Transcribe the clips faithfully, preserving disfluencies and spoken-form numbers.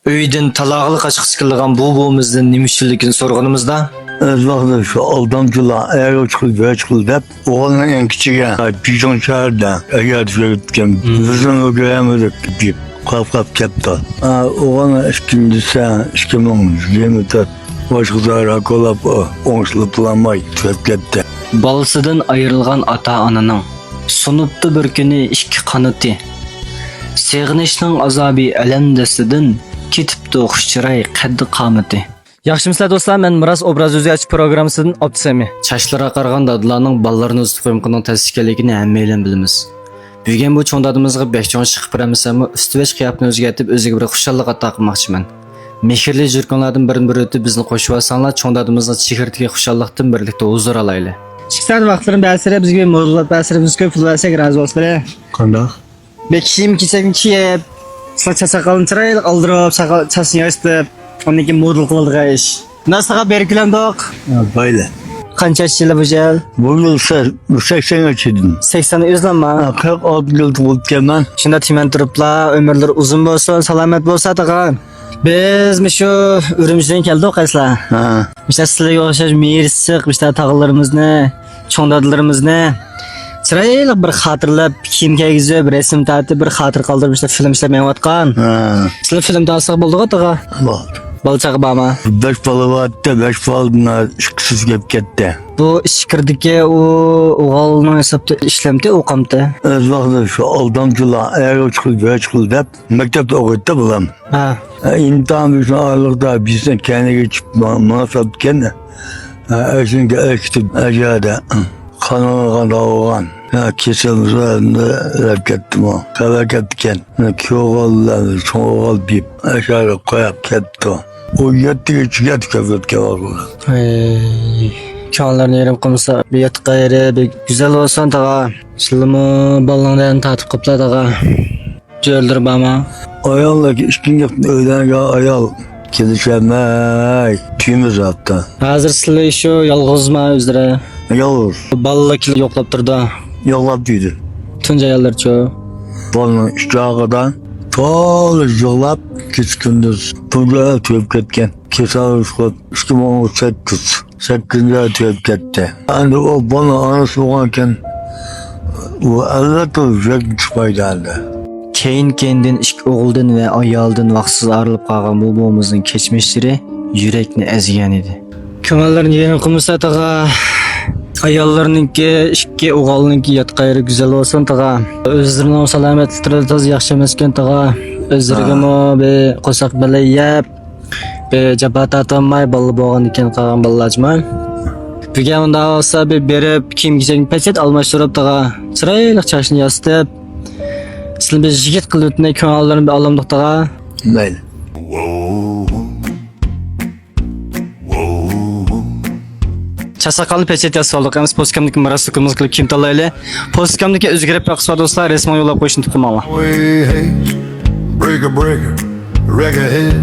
ئۆيدىن تالاغىلا قاچقۇسى كېلىدىغان بۇ بوۋىمىزدىن نېمە ئۈچۈنلۈكىنى سورىغىنىمىزدا، ئەزۋاقتا شۇ ئالدامچىلار ئەگە چىقىل، بۆرە چىقىل دەپ، ئوغۇلنىڭ ئەڭ كىچىكى بېيجىڭ شەھەردە ئەگەردە يۈرۈپتىكەن. بىزمۇ كۆرەلمىدۇق دەپ قاپ-قاپ كەپتۇ. ئوغۇلنىڭ ئىككىنچىسى ئىككى مىڭ يىگىرمە تۆت باشقا زاراكولاپ ئوڭشىلىپ بولالماي تۈگەپ كەتتى. بالىسىدىن ئايرىلغان ئاتا-ئانىنىڭ سۇنۇپتۇ بىر كۈنى ئىككى قانىتى. سېغىنىشنىڭ ئازابى ئەلەم دەستىدىن كېتىپتۇ خۇش چىراي قەددى-قامىتى. ياخشىمۇسىلەر دوستلار، مەن مىراس ئوبراز ئۆزگەرتىش پروگراممىسىدىن ئابدۇسەمى. چاچلىرىغا قارىغان دادىلارنىڭ بالىلىرىنى ئۇزىتىپ قويمىقىنىڭ تەس ئىكەنلىكىنى ھەممەيلەن بىلىمىز. بۈگۈن بۇ چوڭ دادىمىزغا بەك چوڭ ئىش قىلىپ بېرەلمىسەممۇ، ئۈستى-باش قىياپىتىنى ئۆزگەرتىپ، ئۆزىگە بىر خۇشاللىق ئاتا قىلماقچىمەن. مېھىرلى يۈرىكىڭلاردىن بىرىنى بىر ئۆتۈپ، بىزنى قوشۇۋالساڭلار، چوڭ دادىمىزنىڭ چېھرىدىكى خۇشاللىقتىن بىرلىكتە ھۇزۇر ئالايلى. ئىككى سائەت ۋاقىتلىرىنى بەرسىلەر، بىزگە مودېل قىلىپ بەرسىلەر، بىز كۆپ پۇل بەرسەك رازى بولسىلەر. قانداق؟ بىر كىيىم كېچەكنى كىيىپ، ساق چاقساقالنى چىرايلىق ئالدۇرۇپ، ساقال چاچنى ياسىتىپ، ئاندىن كېيىن مودېل قىلىدىغان ئىش. ناسىغا بېرىپ كېلەمدۇق. ھە، بايلى. قانچە ياش يىلى بۇ يىل؟ بۇ يىل سە-، سەكسەن ياش ئىدىم. سەكسەن ئۆزلەمما؟ ھە، قىرىق ئالتە يىل بولۇپكەنمەن. شۇنداق تىمەن تۇرۇپلا، ئۆمۈرلىرى ئۇزۇن بولسۇن، سالامەت بولسا تاغا. بىز مۇشۇ ئۈرۈمچىدىن كەلدۇق قايسىلار. ھە. مۇشۇ سىلەرگە ئوخشاش مېھرى ئىسسىق مۇشۇ تاغىلىرىمىزنى، چوڭ دادىلىرىمىزنى چىرايلىق بىر خاتىرىلەپ، كىيىم كىيگۈزۈپ، رەسىم تارتىپ، بىر خاتىرە قالدۇرۇپ، مۇشۇ فىلىم ئىشلەپ مېڭىۋاتقان. ھە. سىلەر فىلىم تارتساق بولدىغۇ تاغا؟ بولدى. بالا چاغا بارما؟ بەش بالا بار ئىدى، بەش بالىدىن ئىككىسى تۈگەپ كەتتى. بۇ ئىچكىرىدىكى ئۇ ئوغۇلنىڭ ھېسابتا ئىشلەمتى، ئوقۇمتى؟ ئەزۋاقتا شۇ ئالدامچىلار ئەگە چىقىل، بۆرە چىقىل دەپ مەكتەپتە ئوقۇيتتى بالام. ھە. ئىمتىھان بېرىشنىڭ ئارىلىقىدا بىزنىڭ كەينىگە چىقىپ ماڭا سالىدىكەن. ئەشىنكى ئەكىتىپ ئەجەدە قانىغان داۋغان. كېسەل مۇسەلدە ئۆلۈپ كەتتىمۇ. خەۋەر كەپتىكەن. كىچىك ئوغۇل، چوڭ ئوغۇل بېيىپ ئەشەدە قويۇپ كەتتى. ئۇ يەتتىگە چىقىپ كەپ كەتكەن ئوغۇل. ھەي، كۆڭۈللەرنى يېرىم قىلمىسا، بىر ياتقان يېرى بىر گۈزەل بولسۇن تاغا. سىلىمۇ بالىنىڭ دەردىنى تارتىپ قاپلا تاغا. جۆلىلىرى بارما؟ ئاياللار ئىككىنچى ئۆيلەنگەن ئايال كېلىشەلمەي تۈيمە زاتتا. ھازىر سىلى شۇ يالغۇزما ئۆزلىرى؟ يالغۇز. بالىلار كېلىپ يوقلاپ تۇرىدۇ؟ يوقلاپ تۇرىدۇ. تۇنجى ئاياللىرىچۇ؟ بالىنىڭ ئىچ ئاغرىقىدا تولا يىغلاپ، كېچە كۈندۈز تۇنجى ئايال تۈگەپ كەتكەن. كېسەل ئۇرۇشۇپ، ئىككى مىڭ سەككىز، سەككىزىنچى ئايدا تۈگەپ كەتتى. ئەمدى ئۇ بالىنىڭ ئانىسى بولغانكەن، ئۇ ئەلۋەتتە يۈرەكتىن چىقمايدۇ ئەمدى. كەينى-كەينىدىن ئىككى ئوغۇلدىن ۋە ئايالىدىن ۋاقىتسىز ئايرىلىپ قالغان بۇ بوۋىمىزنىڭ كەچمىشلىرى يۈرەكنى ئەزگەنىدى. كۆڭۈللىرىنى يېرىم قىلمىسا تاغا. ئاياللىرىنىڭكى، ئىككى ئوغۇلنىڭكى ياتقان يېرى گۈزەل بولسۇن تاغا. ئۆزلىرىنىڭ سالامەتلىكلىرى تازا ياخشى ئەمەسكەن تاغا. ئۆزلىرىگىمۇ بىر قورساق بەلەي يەپ، بىر جاپا تارتالماي بالىلار بولغاندىكىن قالغان بالىلارچىما. بۈگۈن ئۇنداق بولسا بىر بېرىپ كىيىم كېچەكنى پەچەت ئالماشتۇرۇپ تاغا، چىرايلىق چاچنى ياسىتىپ، سىلىنى بىر يىگىت قىلىۋېتىمەن، كۆڭۈللىرىنى بىر ئالامدۇق تاغا. مەيلى. چاچ ساقالنى پەچەت ياسىۋالدۇق. ئەمىسە پوسكامدىكى مىراس ئۇكىمىزغا كېلىپ كىيىم تاللايلى. پوسكامدىكى ئۆزگىرىپ باقسا دوستلار، رەسىمىڭلارنى يوللاپ قويۇشنى ئۇنتۇپ قالماڭلار. Hey, hey, breaker, breaker, wreck ahead,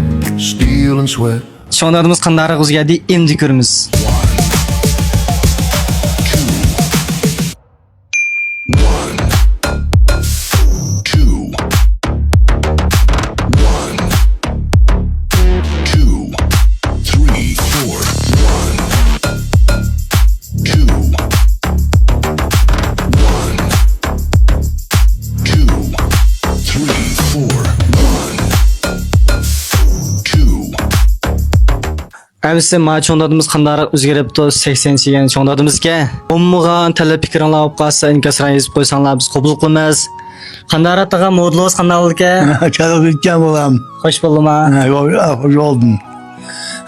steel and sweat. شۇڭلاردا بىز قانداقراق ئۆزگەردى، ئەمدى كۆرىمىز. One, two, one, two, three, four, one, two, one, two, three, four, one, two. ئەمىسە ما چوڭ دادىمىز قانداقراق ئۆزگىرىپتۇ، سەكسەن يېگەن چوڭ دادىمىزكەن. بولمىغان تەلەپ پىكرىڭلار بولۇپ قالسا، ئىنكاس رايى يېزىپ قويساڭلار، بىز قوبۇل قىلىمىز. قانداقراق تاغا، مودېلىڭىز قانداق بولىدىكەن؟ چاغلىق يېتكەن بالام. خوش بولدۇما؟ ھە، خوش بولدۇم.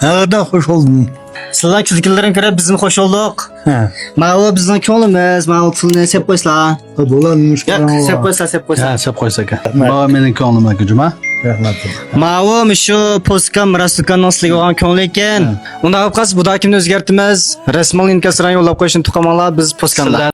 ھەقىقەتەن خوش بولدۇم. سىلەر كۈلكىلىرىنى كۆرۈپ بىزمۇ خوش بولدۇق. ھە. ماۋۇ بىزنىڭ كۆڭلىمىز، ماۋۇ پۇلنى سېلىپ قويسىلا. بۇلار نېمىش ياق، قىلىڭلار؟ سېلىپ قويسا، سېلىپ قويسا. ھە، سېلىپ قويسا ئاكا. رەھمەت. ماۋۇ مېنىڭ كۆڭلۈم ئاكا جۇما. رەھمەت. ماۋۇ مۇشۇ پوسكام راست دۇكاننىڭ سىلىگە بولغان كۆڭلى ئىكەن. ھە. ئۇنداق بولۇپ قالسا، بۇ داكىمنى ئۆزگەرتىمىز. رەسىمىڭلارنى ئىنكاس رايى يوللاپ قويۇشنى ئۇنتۇپ قالماڭلار، بىز پوسكامدا.